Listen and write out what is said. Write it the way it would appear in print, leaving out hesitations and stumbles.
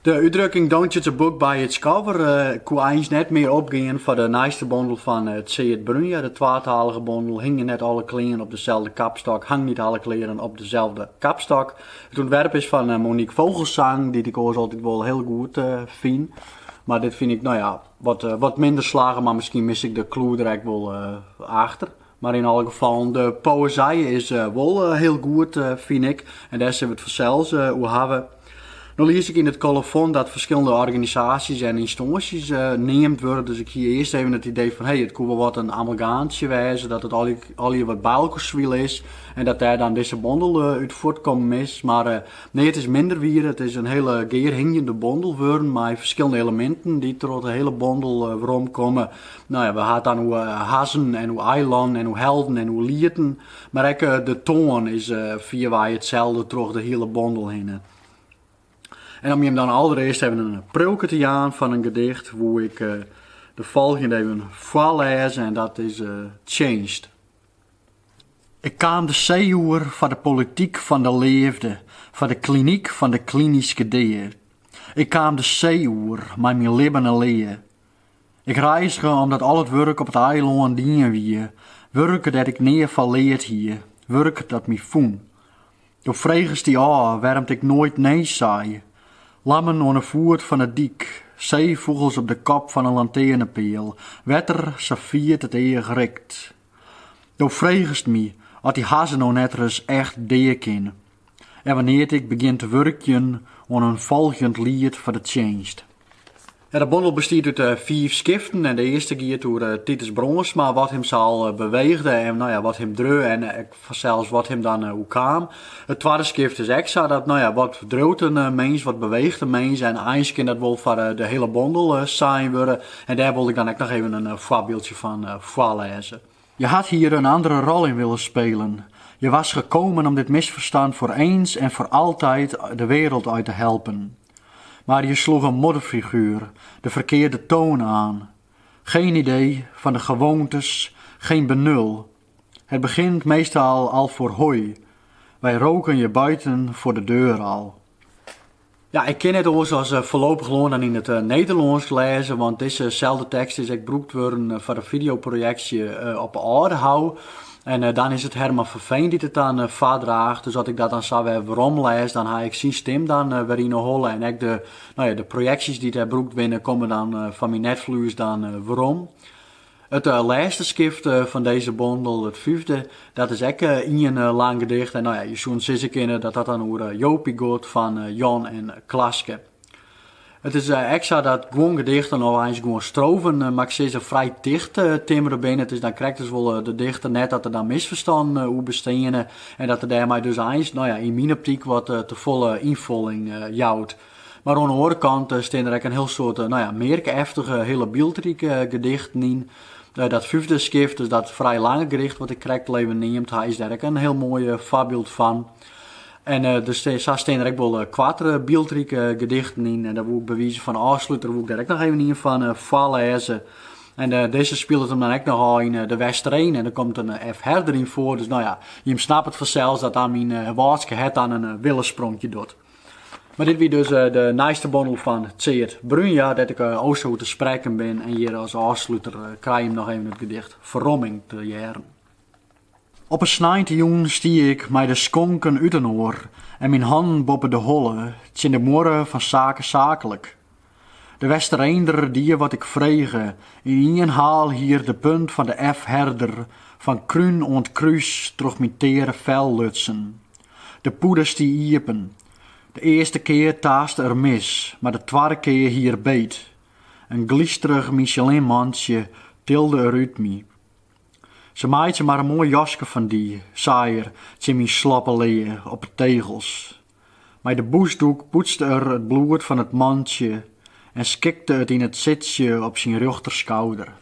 De útdrukking Don't judge a book by its cover koe eins net mear opgean foar de nijste bondel fan Tsead Bruinja, de twatalige bondel Hingje net alle klean op deselde kapstok, Hang niet alle kleren op dezelfde kapstok. It ûntwerp is fan Monique Vogelzang, dy't ik oars altyd wol hiel goed fyn. Mar dit fyn ik, no ja, wat minder slagge, mar miskien mis ik de klû der ek wol achter. Mar yn alle gefallen, de poëzij is wol hiel goed, fyn ik. En dêr sille we it fansels oer hawwe. No lies ik yn it kolofon dat ferskillende organisaasjes en ynstânsjes neamd wurde, dus ik hie earst even it idee fan hey, it koe wol wat in amalgaamtsje wêze, dat it allegear wat by elkoar swile is en dat dêr dan dizze bondel út fuortkommen is. Mar neat is minder wier, it is in hiele gearhingjende bondel wurden mei ferskillende eleminten dy't troch de hiele bondel weromkomme. No ja, we ha it dan oer hazzen en oer eilannen en oer helden en oer lieten. Mar ek de toan is fierwei itselde troch de hiele bondel hinne. En om jim dan alderearst even in priuwke te jaan fan in gedicht, woe ik de folgjende even foarlêze en dat is Tsjinst. Ik kaam de see oer foar de polityk fan de leafde, foar de klinyk fan de klinyske dea. Ik kaam de see oer mei myn libbene lea. Ik reizge omdat al it wurk op it eilân dien wie, wurk dêr't ik nea foar leard hie, wurk dat my fûn. Do fregest dy ôf wêrom't ik noait nee sei. Lammen oan 'e foet fan 'e dyk, seefûgels op de kop fan in lantearnepeal, wetter safier't it each rikt. Do fregest my oft dy hazze no net ris echt dea kin en wannear't ik begjin te wurkjen oan in folgjend liet foar de tsjinst. Ja, de bondel bestiet út fiif skiften en de earste giet oer Titus Brânsma, wat him sa al beweegde en no ja, wat him dreau en ek fansels wat him dan oerkaam. It twadde skift is ek sa dat, no ja, wat driuwt in mins, wat beweecht in mins en eins kin dat wol foar de hiele bondel sein wurde en dêr wol ik dan ek noch even in foarbyldsje fan foarlêze. Je had hier een andere rol in willen spelen. Je was gekomen om dit misverstand voor eens en voor altijd de wereld uit te helpen. Maar je sloeg een modderfiguur, de verkeerde toon aan. Geen idee van de gewoontes, geen benul. Het begint meestal al voor hoi. Wij roken je buiten voor de deur al. Ja, ik kin net oars as Voorlopig Loon dan yn it Nederlânsk lêze, want dizzeselde tekst is ek brûkt wurden foar de fideoprojeksje op 'e Aldehou. En dan is it Herman van Veen dy't it dan foardraacht. Dus as ik dat dan sa wer weromlês, dan ha ik syn stim dan wer yn 'e holle. En ek de, no ja, de projeksjes dy't dêr brûkt binne, komme dan foar myn netflues dan werom. It lêste skift fan dizze bondel, it fyfde, dat is ek ien lang gedicht. En no ja, je soenen sizze kinne dat dat dan oer Jopie giet fan Jan en Klaske. It is ek sa dat guon gedichten of eins guon strofen, moat ik sizze, frij ticht timmere binne. It is dan krekt as wol de dichter net dat der dan misferstannen oer besteane en dat er dêrmei dus eins, no ja, yn myn optyk wat tefolle ynfolling jout. Mar oan de oare kant stean der ek in hiel soad, no ja, mearke-eftige, hiele byldrike gedichten yn. Dat fyfde skift, dus dat frij lange gedicht wat ik krekt al even neamd ha, is dêr ek in hiel moai foarbyld fan. En der sa stean der ek wol koartere byldrike gedichten yn. En dêr woe ik by wize fan ôfsluter woe ik dêr ek noch even ien fan foarlêze. En dizze spilet him dan ek noch ôf yn de Westereen en der komt in F. Herder yn foar. Dus no ja, jim snappe it fansels dat dan myn Wâldske hert dan in willespronkje docht. Mar dit wie dus de nijste bondel fan Tsead Bruinja, dêr't ik o sa oer te sprekken bin. En hjir as ôfsluter krije jim noch even it gedicht Ferromming te hearren. Op in sneintejûn stie ik mei de skonken útinoar en myn hannen boppe de holle tsjin de muorre fan Sake Saaklik. De Westereender die wat ik frege, yn ien haal hie er de punt fan de F. Herder fan krún oant krús troch myn teare fel lutsen. De pûde stie iepen. De earste kear taaste er mis, mar de twadde kear hie er beet. In glysterich Michelin-mantsje tilde er út my. Se meitsje mar in moai jaske fan dy, sei er tsjin myn slappe lea op 'e tegels. Mei de bûsdoek poetste er it bloed fan it mantsje en skikte it yn it sitsje op syn rjochterskouder.